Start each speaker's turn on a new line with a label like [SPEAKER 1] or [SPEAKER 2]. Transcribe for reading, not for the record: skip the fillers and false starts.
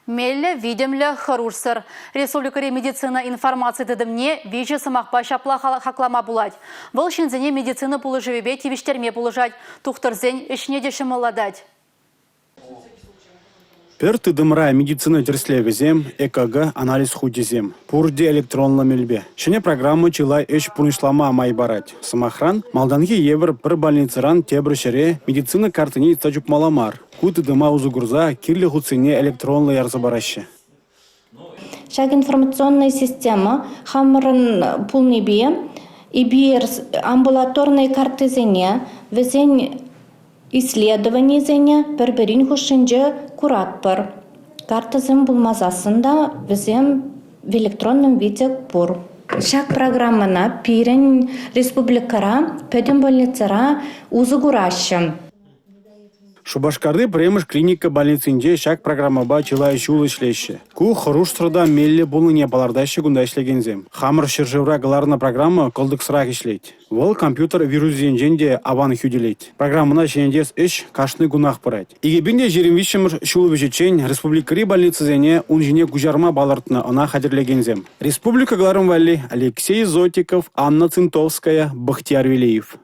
[SPEAKER 1] Меллӗ, витӗмлӗ, хӑрушсӑр. Республикӑри медицина информаци тытӑмне виҫӗ сӑмахпа ҫапла хаклама пулать. Вӑл ҫынсене медицина пулӑшӑвӗпе тивӗҫтерме пулӑшать, тухтӑрсен ӗҫне те ҫӑмӑллатать.
[SPEAKER 2] Пӗр тытӑмра медицина тӗрӗслевӗсем, ЭКГ, анализ хучӗсем. Пурте электронлӑ мелпе. Ҫӗнӗ программа чылай ӗҫ пурнӑҫлама май парать. Сӑмахран, малтанхи евӗр пӗр больницӑран тепӗр ҫӗре медицина карттине йӑтса чупмалла мар. Ку тытӑма усӑ курса кирлӗ хутсене электронлӑ ярса параҫҫӗ.
[SPEAKER 3] Ҫак информационная система хамӑрӑн пулнипе эпир амбулаторнӑй карттисене, вӗсен исследованисене пӗр-пӗрин хушшинче куратпӑр. Карттӑсем пулмасассӑн та вӗсем в электронном виде пур. Ҫак программӑна пирӗн республикӑра пӗтӗм больницӑра усӑ кураҫҫӗ.
[SPEAKER 2] Шупашкарти пӗрремӗш клиника больницинче ҫак программӑпа чылай ҫул ӗҫлеҫҫӗ. Ку хӑрушсӑр та меллӗ пулнине палӑртаҫҫӗ кунта ӗҫлекенсем. Хамӑр ҫӗршывра кӑларнӑ программа кӑлтӑксӑрах ӗҫлет. Вӑл компьютер вирусӗсенчен те аван хӳтӗлет. Программӑна ҫӗнетес ӗҫ кашни кунах пырать. 2023-мӗш ҫул вӗҫӗччен республикӑри больницӑсене ун ҫине куҫарма палӑртнӑ ӑна хатӗрлекенсем. Республика кӑларӑм валли Алексей Зотиков, Анна Цинтовская, Бахтияр Велиев.